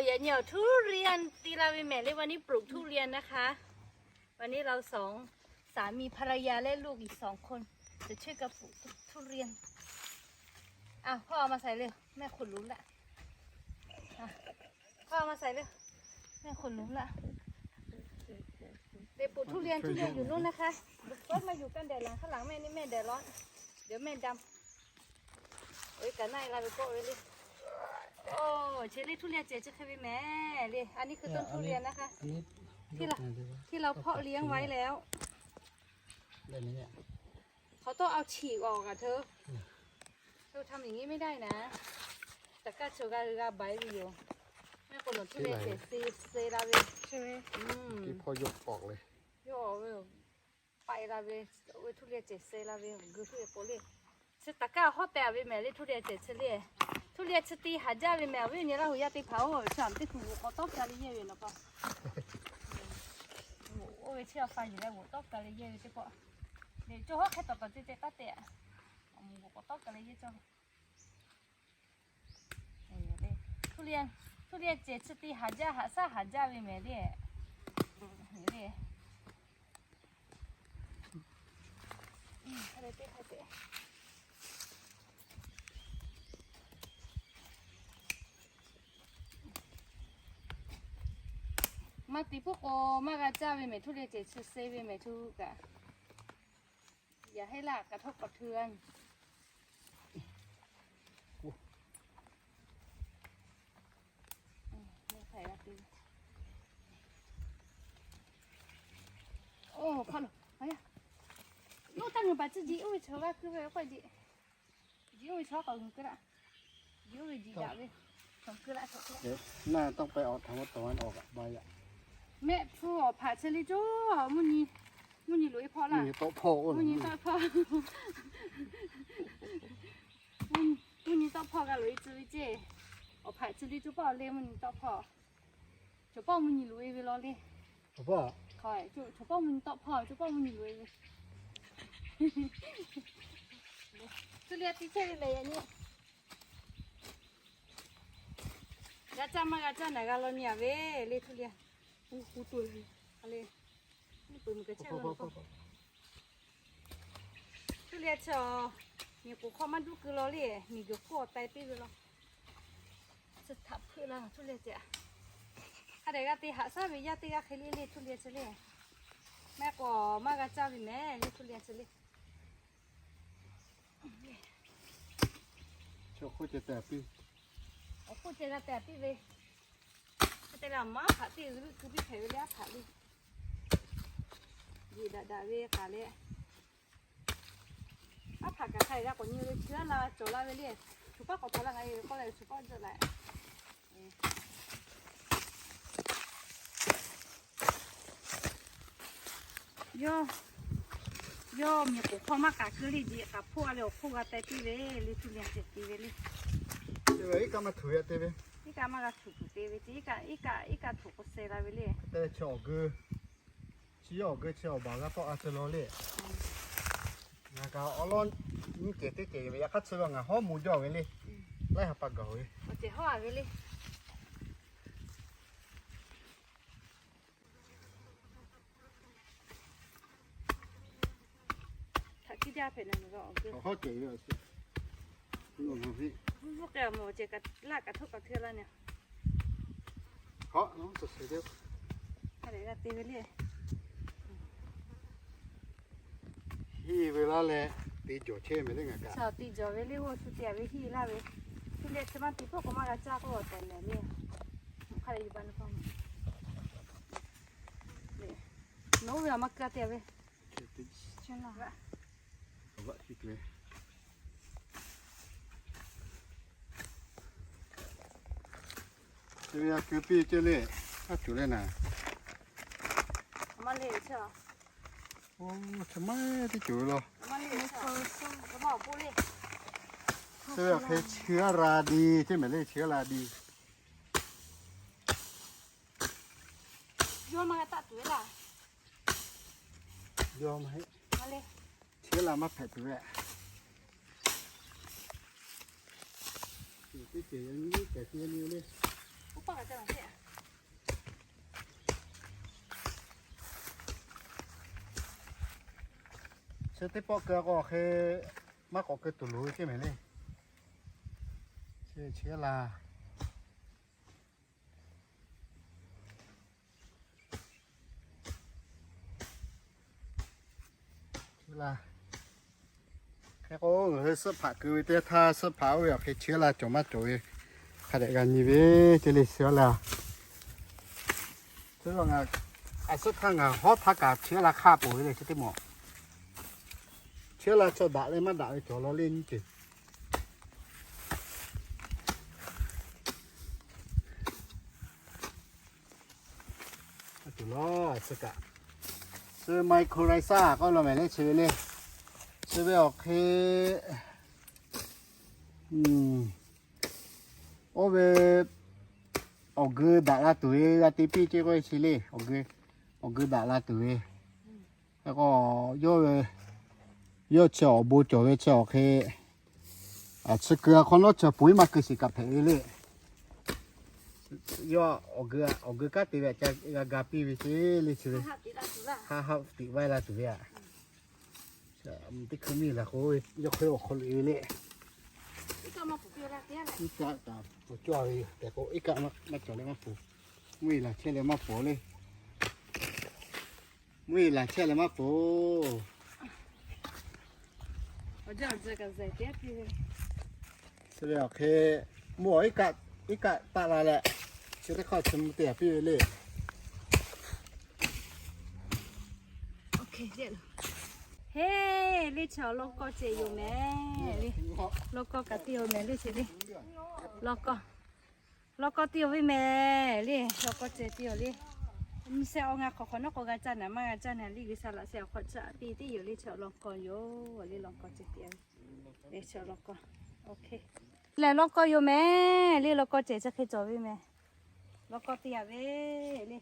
อยากเหนี่ยวทุเรียน ตีลาเวแหม่เลย วันนี้ปลูกทุเรียนนะคะ วันนี้เราสองสามีภรรยาและลูกอีกสองคนจะช่วยกันปลูกทุเรียน อ่ะ พ่อเอามาใส่เลย แม่ขุดหลุมละ อ่ะ พ่อเอามาใส่เลย แม่ขุดหลุมละ เดี๋ยวปลูกทุเรียน ทุเรียนอยู่นู่นนะคะ รถมาอยู่กันแดดหลัง ข้างหลังแม่นี่แม่แดดร้อน เดี๋ยวแม่ดำ โอ้ย กะน่ารักไปโก้เลย โอ้ เชอรี่ ทุเรียนเจ๋งจังเลยแม่เลย อันนี้คือต้นทุเรียนนะคะ ที่เราที่เราเพาะเลี้ยงไว้แล้ว แบบนี้เนี่ย เขาต้องเอาฉีกออกอ่ะเธอ เธอทำอย่างนี้ไม่ได้นะ แต่กล้าเชื่อกันหรือกล้าใบอยู่ แม่คนหนุ่มทุเรียนเจ๋งซีเซราเว ใช่ไหม อืม เมื่อกี้พ่อยกออกเลย ยกออกเลย ไปละเว เว ทุเรียนเจ๋งเซราเว คือทุเรียนโปเล่ เชตากาฮอตแต่เวแม่เลย ทุเรียนเจ๋งเชเล่ ทุเรียนเชตีหาจ้าเวแม่เวเนี่ย เราหูยาตีเผา ฉันที่ถูกขอตอบกาเลยเย่เวเนาะปะ โอ้ย เชื่อฟังอยู่แล้ว หัวตอบกาเลยเย่เวเจ๊ปะ เดี๋ยวโจ้ฮอตแค่ต่อต่อเจ๊เจ๊ตั้งแต่ หมูกรอบก็เลยเยอะจัง เออ ทุเรียน ทุเรียนเจ๋งเชตีหาจ้า หาซ่าหาจ้าเวแม่เลย เออ เลย อืม อะไรเต้ อะไรเต้ มาตีพวกโก มากระจ้าเวแม่ ทุเรียนเจ๋งเชเซเวแม่ทุกอะ อย่าให้รากกระทบกระเทือน อืม ไม่ใส่ละตี โอ้ พอแล้ว พอแล้ว ลูกตั้งอยู่ปัจจุบัน อุ้ย เธอว่าคือไปค่อยดี ดี อุ้ย ชอบเอาเงินก็ได้ ดี อุ้ย ดี อยากเลย เดี๋ยวหน้าต้องไปเอาทางวัดตะวันออกอะ ใบอะ แม่ผู้ออกผ่าเชอรี่โจ้ มุ้งนี่ มุ้งนี่หลุยพ่อละ มุ้งนี่โต๊ะพ่ออ้น มุ้งนี่โต๊ะพ่อ มุ้ง มุ้งนี่โต๊ะพ่อกับหลุยจื้อเจ้ ออกผ่าเชอรี่โจ้ ป้อเล่ มุ้งนี่โต๊ะพ่อ โจ้ป้อ มุ้งนี่หลุยเวลาเล่ โจ้ป้อ คอย โจ้ โจ้ป้อ มุ้งนี่โต๊ะพ่อ โจ้ป้อ มุ้งนี่หลุย ทุเรียนที่เชอรี่เลยอันนี้ กาจ้า มากาจ้า ไหนกาลอเนี่ยเว้ย เล่ทุเรียน อู้หูตัวเลย อะไร นี่ปืนมันกระแช่ลงก่อน ทุเรียนเชอ มีกูข้อมันดูคือลอเล่ มีเกี่ยวกับไตปีไปลอ จะถับเพื่อละทุเรียนเจ้า ถ้าได้กาตีหาซาเวียตีกาเคลีเล่ทุเรียนเชอเล่ แม่ก็มากาจ้าวิแม่เล่ทุเรียนเชอเล่ เชอโคตรจะแต่ปี เอาพูดเจรจาแต่ปีเว แต่ละมาผัดที่คือพี่เผยไปแล้วผัดดิ ดีด่าด่าเวขาเลย อาผัดกับไข่แล้วกว่านี้เลย เชื้อราโจรราเวเรีย ถูกป้าขอพอละไง ก็เลยถูกป้าจะแหละ โย โย มีกูข้อมากาคือลีดีกับพวกเร็วพวกกาแต่ตีเวลีทุเรียนเสร็จตีเวลี เดี๋ยวอีกกามาถูอะเตเว อีกกามาก็ถูกเตเว อีกกา อีกกา อีกกาถูกก็เซราเวลี แต่เชาะคือ ชีออกคือเชาะบ่าวก็ต้องอาจจะรอเล่ งากาออลอน นี่เจ๋งเตเจ๋งเว อยากคัดซื้อว่างาฮ้อหมูจ่อเวลี ไล่หาปลาเก๋าเว เจ๋งฮ้อเวลี ถ้าขี้ยาเผ็ดนะมันก็ออกด้วย เขาเข้าใจเลยสิ หนุ่มของพี่ พวกแกหมอเจอกับลากกระทบกระเทือนแล้วเนี่ย เขาน้องสดใสเดียว อะไรก็ตีไปเรื่อย ฮี่เวลาแล ตีจ่อเช่ไหมเรื่องอะกะ เสาตีจ่อไปเรื่อย ว่าสุดเตียไปฮี่ล่าไป ที่เรียกสมาธิพวกก็มากระจากก็แต่เนี่ยเนี่ย ใครอยู่บ้านก็ เนี่ย โน้ตเวลามากระเตียไป เช่นนั้น ဝၣ် ကြည့်ကြည့် တမယၤကဵုပ့ၢ်ကၢၢ်လ့ၣ် အၢၣ်စူၣ်လၢနၤ အမါလ့ၣ်ဆၢ အိၣ် တမၤတၢ်စူၣ်လီၤ အမါလ့ၣ်ဆၢ ကမၣ်ပူလ့ၣ် တမယၤဖဲဆှၢရၤဒံ တမ့ၢ်လၢဆှၢရၤဒံ ယွၤမၤကတၢ်တူၺ်လၢ ယွၤမၤဟဲ မၤလဲ ဆှၢလၢမၤဖဲးတူၺ်ဝဲ တက့ၢ် ယွၤမၤဖဲးတူၺ်လၢ Chi teˇ pawˆ keu k'o hk'e maˇ k'awꞈ keu tuˬ loˍ ve ceˇ mehˍ le. Chi chi laˇ. Hk'e k'o, ngaˬ hui suhˆ hpaꞈ keu ve teˇ htaˇ, suhˆ hpaꞈ oˇ ve awˬ hk'e chi laˇ cawˬ maˇ cawˬ ve hk'a dehꞈ g'a nyi ve ceˇ le. Chi laˇ, a suhˆ htaˇ ngaˬ hawˉ htaˇ kaꞈ chi laˇ hk'aˆ poˬ ve le chi teˇ mawˬ. Chi laˇ chaw daꞈ leh maˇ daꞈ ve cawˬ law le nyiˇ ceuˬ. Tuˬ lawˬ, suh mycorrhiza k'oˆ law mehˍ le chi ve le. Chi ve awˬ hk'e, oˇ ve awˬ geu daꞈ la tuˬ ve g'a te piˇ ceˇ k'oˆ ve chi le. Awˬ geu daꞈ la tuˬ ve. Hk'e k'o, yawˇ ve, yawˇ chi awˬ bon cawˬ ve chi awˬ hk'e, chi keu a hk'awꞈ nawˉ chi ponˬ iˉ ma keu shiˍ kaꞈ hpehꞈ ve le. Yawˇ awˬ geu kanˉ te ve ca g'a ga piˇ ve ceˇ le chi ve. Haˆ haˆ tiꞈ vaiˇ la tuˬ ve aꞈ. Teˇ hkui miˇ laˬ k'o, yawˇ hk'e awˬ hk'aw loꞈ e ve le. Iˉ kaˆ maˇ pfuhˍ piˇ la teˇ a le. Iˉ kaˆ kaꞈ pfuhˍ cawˇ ve tehꞈ k'o, iˉ kaˆ maˇ cawˬ leh maˇ pfuhˍ. Mvuhˇ yeˬ laˬ chehˇ leh maˇ pfuhˍ le. Mvuhˇ yeˬ laˬ chehˇ leh maˇ pfuhˍ. Chi ve awˬ hk'e, mvuhˇ awˬ iˉ kaˆ, iˉ kaˆ taˆ la leh, chi teˇ hk'aˇ chi mvuhˇ te a piˇ ve le. Heˇ, le chi awˬ lawn kawˇ ceh yoˬ mehˍ le. Lawn kawˇ kaꞈ te yoˬ mehˍ le chi le. Lawn kawˇ, lawn kawˇ te yoˬ ve mehˍ le. Lawn kawˇ ceh te yoˬ le. Nyi sheh awˬ ngaˬ hk'awꞈ hk'awꞈ nawˉ k'o g'a caˇ naˍ maˇ g'a caˇ naˍ le, G'uiˬsha laꞈ sheh awˬ hk'aw caˇ piˇ teˇ yoˬ le chi awˬ lawn kawˇ yoˬ le. Lawn kawˇ ceh te yoˬ. Le chi awˬ lawn kawˇ, lehˬ lawn kawˇ yoˬ mehˍ le. Lawn kawˇ ceh chi hk'e cawˬ ve mehˍ. Lawn kawˇ te yaꞈ ve le.